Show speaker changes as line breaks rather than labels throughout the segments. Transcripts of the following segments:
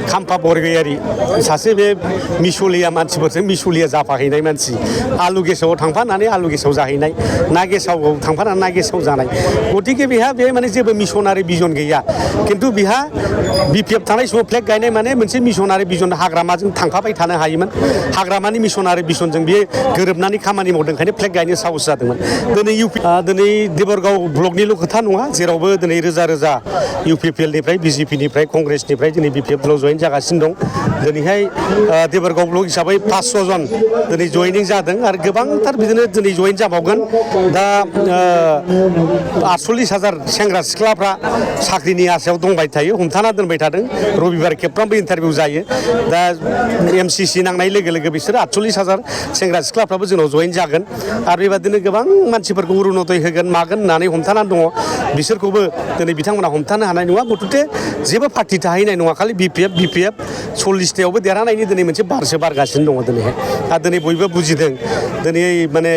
खाम्फा बरगयारि सासे बे मिसलिया मानसिफोरजों मिसलिया जाफाहैनाय मानसि आलु गेसाव थांफानानै आलु गेसाव जाहैनाय ना गेसाव थांफानानै ना गेसाव जानाय गतिके बेहा बे माने जेबो मिसनारि बिजन गैया खिन्थु बेहा बिपिएफ थानाय समाव फ्लेग गायनाय माने मोनसे मिसनारि बिजन हाग्रामाजों थांफाबाय थानो हायोमोन हाग्रामानि मिसनारि बिजनजों बियो गोरोबनानै खामानि मावदों ओंखायनो फ्लेग गायनो साहस जादोंमोन दिनै देबरगाव ब्लकनिल' खोथा नङा जेरावबो दिनै रोजा रोजा इउपिपिएलनिफ्राय बिजेपिनिफ्राय कंग्रेसनिफ्राय दिनै बिपिएफआव जयेन जागासिनो दं दिनैहाय देबरगाव ब्लक हिसाबै 500 जन दिनै जयेनिं जादों आरो गोबांथार बिदिनो दिनै जयेन जाबावगोन दा 48,000 सेंग्रा सिख्लाफ्रा साख्रिनि आसायाव दंबाय थायो हमथाना दोनबाय थादों रबिबार खेबफ्रामबो इन्टारभिउ जायो दा एमसिसि नांनाय लोगो लोगो बिसोरो 48,000 सेंग्रा सिख्लाफ्राबो जोंनाव जयेन जागोन आरो बेबादिनो गोबां मानसिफोरखौ अरुनदय होगोन मागोन होननानै हमथानानै दङ बिसोरखौबो दिनै बिथांमोना हमथानो हानाय नङा गथथे जेबो पार्टि थाहैनाय नङा खालि बिपिएफ 40थायावबो देरहानायनि दिनै मोनसे बारसो बारगासिनो दङ दिनैहाय दा दिनै बयबो बुजिदों दिनै माने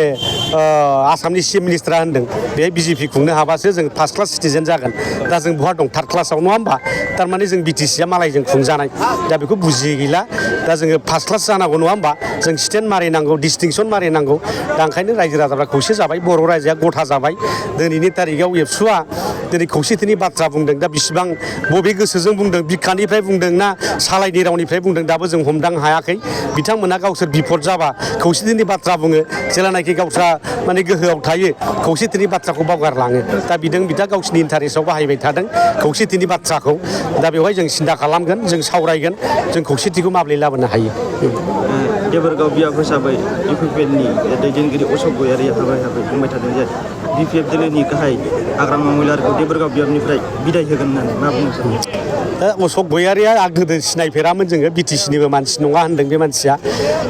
आसामनि चिफ मिनिस्टारा होनदों बेहाय बिजेपि खुंनो हाबासो जों फार्स्ट क्लास सिटिजेन जागोन दा जों बहा दं थार्ड क्लासाव नङा होमबा थारमाने जों बिटिसिया मालायजों खुंजानाय दा बेखौ बुजियै गैला दा जोङो फार्स्ट क्लास जानांगौ नङा होमबा जों स्टेन्ड मारिनांगौ डिस्टिंसन मारिनांगौ दा ओंखायनो रायजो राजाफ्रा खौसे जाबाय बर' रायजोआ गथा जाबाय दिनैनि तारिखाव एबसुआ दिनै खौसेथिनि बाथ्रा बुंदों दा बिसिबां बबे गोसोजों बुंदों बिखानिफ्राय बुंदों ना सालायनि रावनिफ्राय बुंदों दाबो जों हमदां हायाखै बिथांमोना गावसोर बिपद जाबा खौसेथिनि बाथ्रा बुङो जेलानाखि गावस्रा माने गोहोआव थायो खौसेथिनि बाथ्राखौ बावगारलाङो दा बिथां गावसिनि इन्टारेस्टआव बाहायबाय थादों खौसेथिनि बाथ्राखौ दा बेवहाय जों सिन्था खालामगोन जों सावरायगोन जों खौसेथिखौ माब्रै लाबोनो हायो
देबरगाव बियाब हिसाबै इउपिपिएलनि दैदेनगिरि अशक गयारिया हाबाय बुंबाय थादों जे बिपिएफ दोलोनि गाहाय हाग्रामा महिलारिखौ देबरगाव बियाबनिफ्राय बिदाय होगोन होननानै मा बुंनो सानो
अशक गयारिया गोदो सिनायफेरामोन जोङो बिटिसिनिबो मानसि नङा होनदों बे मानसिया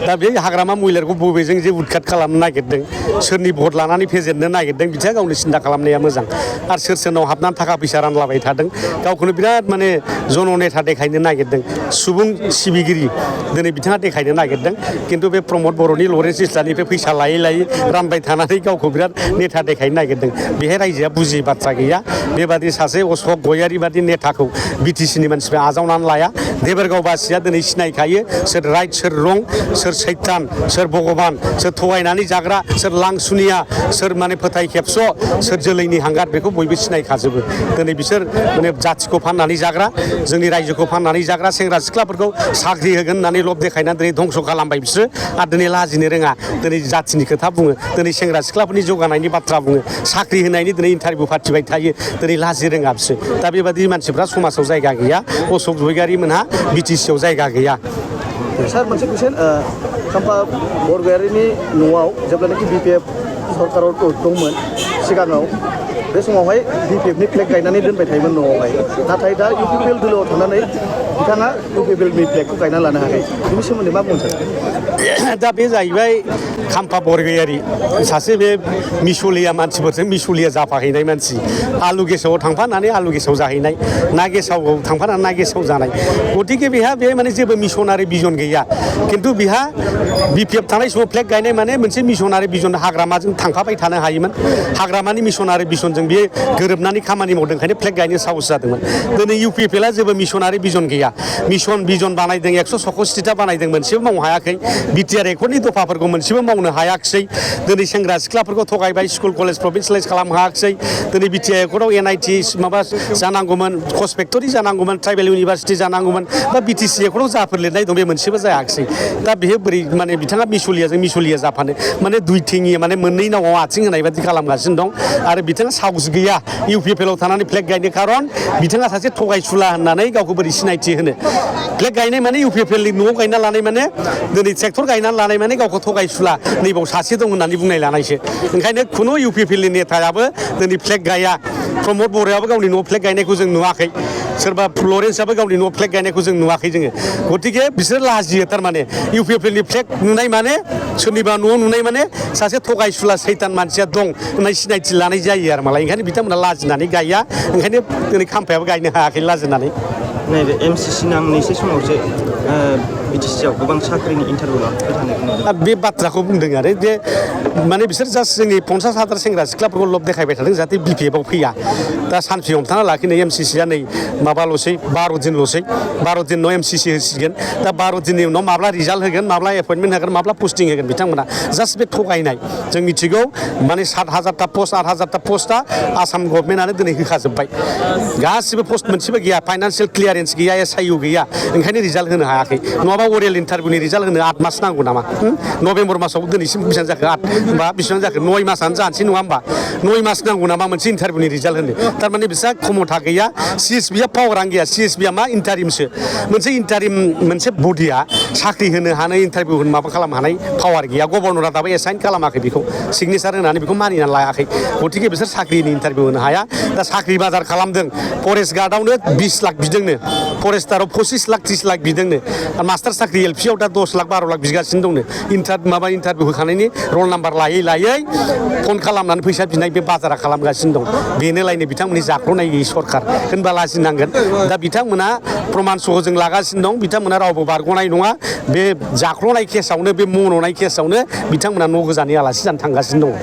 दा बे हाग्रामा महिलारखौ बबेजों जे उदखाट खालामनो नागिरदों सोरनि भट लानानै फेजेननो नागिरदों बिथाङा गावनो सिन्था खालामनाया मोजां आरो सोरनाव हाबनानै थाखा फैसा रानलाबाय थादों गावखौनो बिराद माने जननेता देखायनो नागिरदों सुबुं सिबिगिरि दिनै बिथाङा देखायनो नागिरदों खिन्थु बे प्रमद बर'नि लरेन्स इस्लानिफ्राय फैसा लायै लायै रानबाय थानानै गावखौ बिराद नेता देखायनो नागिरदों बेहाय रायजोआ बुजियै बाथ्रा गैया बेबादि सासे अशक गयारि बादि नेताखौ बिटिसिनि मानसिफ्रा आजावनानै लाया देबरगावबासिया दिनै सिनायखायो सोर राइट सोर रं सोर सैतान सोर भगबान सोर थगायनानै जाग्रा सोर लांसुनिया सोर माने फोथाय खेबस' सोर जोलैनि हांगार बेखौ बयबो सिनायखाजोबो दिनै बिसोर माने जाथिखौ फाननानै जाग्रा जोंनि रायजोखौ फाननानै जाग्रा सेंग्रा सिख्लाफोरखौ साख्रि होगोन होननानै लब देखायनानै दिनै धंस' खालामबाय बिसोरो आरो दिनै लाजिनो रोङा दिनै जाथिनि खोथा बुङो दिनै सेंग्रा सिख्लाफोरनि जौगानायनि बाथ्रा बुङो साख्रि होनायनि दिनै इन्टारभिउ फाथिबाय थायो दिनै लाजि रोङा बिसोर दा बेबादि मानसिफ्रा समाजाव जायगा गैया अशक गयारि मोनहा बिटिसिआव जायगा गैया
सार मोनसे कुइसन खाम्फा बरगयारिनि न'आव जेब्लानाखि बिपिएफ सरकाराव दंमोन सिगाङाव बे समावहाय बिपिएफनि फ्लेग गायनानै दोनबाय थायोमोन न'आवहाय नाथाय दा इउपिपिएल दोलोआव थांनानै बिथाङा इउपिपिएलनि फ्लेगखौ गायना लानो हायाखै बेनि सोमोन्दै मा बुंनो सानो
दा बे जाहैबाय खाम्फा बरगयारि सासे बे मिसलिया मानसिफोरजों मिसलिया जाफाहैनाय मानसि आलु गेसाव थांफानानै आलु गेसाव जाहैनाय ना गेसाव थांफानानै ना गेसाव जानाय गतिके बेहा बे माने जेबो मिसनारि बिजन गैया खिन्थु बेहा बिपिएफ थानाय समाव फ्लेग गायनाय माने मोनसे मिसनारि बिजन हाग्रामाजों थांफाबाय थानो हायोमोन हाग्रामानि मिसनारि बिजनजों बियो गोरोबनानै खामानि मावदों ओंखायनो फ्लेग गायनो साहस जादोंमोन दिनै इउपिपिएलआ जेबो मिसनारि बिजन गैया मिसन बिजन बानायदों 166था बानायदों मोनसेबो मावनो हायाखै बिटिआर एकर्डनि दफाफोरखौ मोनसेबो मावनो हायाखिसै दिनै सेंग्रा सिख्लाफोरखौ थगायबाय स्कुल कलेज प्रभिन्सियेलाइज खालामनो हायाखिसै दिनै बिटिआर एकर्डआव एनआइटि माबा जानांगौमोन कस फेक्टरि जानांगौमोन ट्राइबेल इउनिभारसिटि जानांगौमोन दा बिटिसि एकर्डआव जाफोर लिरनाय दं बे मोनसेबो जायाखिसै दा बेयो बोरै माने बिथाङा मिसलियाजों मिसलिया जाफानो माने दुइ थिङि माने मोननै नावआव आथिं होनाय बादि खालामगासिनो दं आरो बिथाङा साहस गैया इउपिपिएलआव थानानै फ्लेग गायनो खारन बिथाङा सासे थगायसुला होननानै गावखौ बोरै सिनायथि होनो फ्लेग गायनाय माने इउपिपिएलनि न'आव गायना लानाय माने दिनै ट्रेक्टर गायनानै लानाय माने गावखौ थगायसुला नैबाव सासे दं होननानै बुंनाय लानायसो ओंखायनो खुनु इउपिपिएलनि नेतायाबो दिनै फ्लेग गाया प्रमद बर'आबो गावनि न'आव फ्लेग गायनायखौ जों नुवाखै सोरबा लरेन्सआबो गावनि न'आव फ्लेग गायनायखौ जों नुवाखै जोङो गतिके बिसोर लाजियो थारमाने इउपिपिएलनि फ्लेग नुनाय माने सोरनिबा न'आव नुनाय माने सासे थगायसुला सैतान मानसिया दं होननाय सिनायथि लानाय जायो आरो मालाय ओंखायनो बिथांमोना लाजिनानै गाया ओंखायनो दिनै खाम्फायाबो गायनो हायाखै लाजिनानै
नैबे MCC नांनैसो समावसो BTC-आव गोबां साख्रिनि इन्टारभिउ लाफैबाय थानायखौ नुदों।
बे बाथ्राखौ बुंदों आरो जे माने बिसोर जास्ट जोंनि 50,000 सेंग्रा सिख्लाफोरखौ लब देखायबाय थादों जाहाथे BPF-आव फैया दा सानसे हमथाना लाखिनो MCC-आ नै माबाल'सै 12 दिनल'सै 12 दिनाव MCC होसिगोन दा 12 दिननि उनाव माब्ला रिजाल्ट होगोन माब्ला एपइन्टमेन्ट होगोन माब्ला पस्टिं होगोन बिथांमोना जास्ट बे थगायनाय जों मिथिगौ माने 7,000टा पस्ट 8,000टा पस्टआ आसाम गभर्नमेन्टआनो दिनै होखाजोब्बाय गासिबो पस्ट मोनसेबो गैया फाइनान्सियेल क्लियारेन्स गैया SIU गैया ओंखायनो रिजाल्ट होनो हायाखै नङाबा अरेल इन्टारभिउनि रिजाल्ट होनो 8 मास नांगौ नामा नभेम्बर मासाव दिनैसिम बेसेबां जाखो 8 होमबा बेसेबां जाखो 9 मासानो जानोसै नङा होमबा 9 मास नांगौ नामा मोनसे इन्टारभिउनि रिजाल्ट होनो थारमाने बिसोरहा क्षमता गैया CSB-आ पावारानो गैया CSB-आ मा इन्टारिमसो मोनसे इन्टारिम मोनसे बडिया साख्रि होनो हानाय इन्टारभिउ होनो माबा खालामनो हानाय पावार गैया गभर्नरा दाबो एसाइन खालामाखै बेखौ सिगनेसार होनानै बेखौ मानिनानै लायाखै गतिके बिसोर साख्रिनि इन्टारभिउ होनो हाया दा साख्रि बाजार खालामदों फरेस्ट गार्डआवनो 20 लाख बिदोंनो फरेस्टाराव 25 लाख 30 लाख बिदोंनो मास्टार साख्रि LP-आव दा 10 लाख 12 लाख बिगासिनो दंनो इन्टारभिउ होखांनायनि रल नाम्बार लायै फन खालामनानै फैसा बिनाय बे बाजारा खालामगासिनो दं बेनोलायनो बिथांमोननि जाख्ल'नाय गैयि सरखार होनबा लाजिनांगोन दा बिथांमोना प्रमान सहजों लागासिनो दं बिथांमोना रावबो बारग'नाय नङा बे जाख्ल'नाय केसावनो बे मन'नाय केसावनो बिथांमोना न' गोजानै आलासि जानो थांगासिनो दङ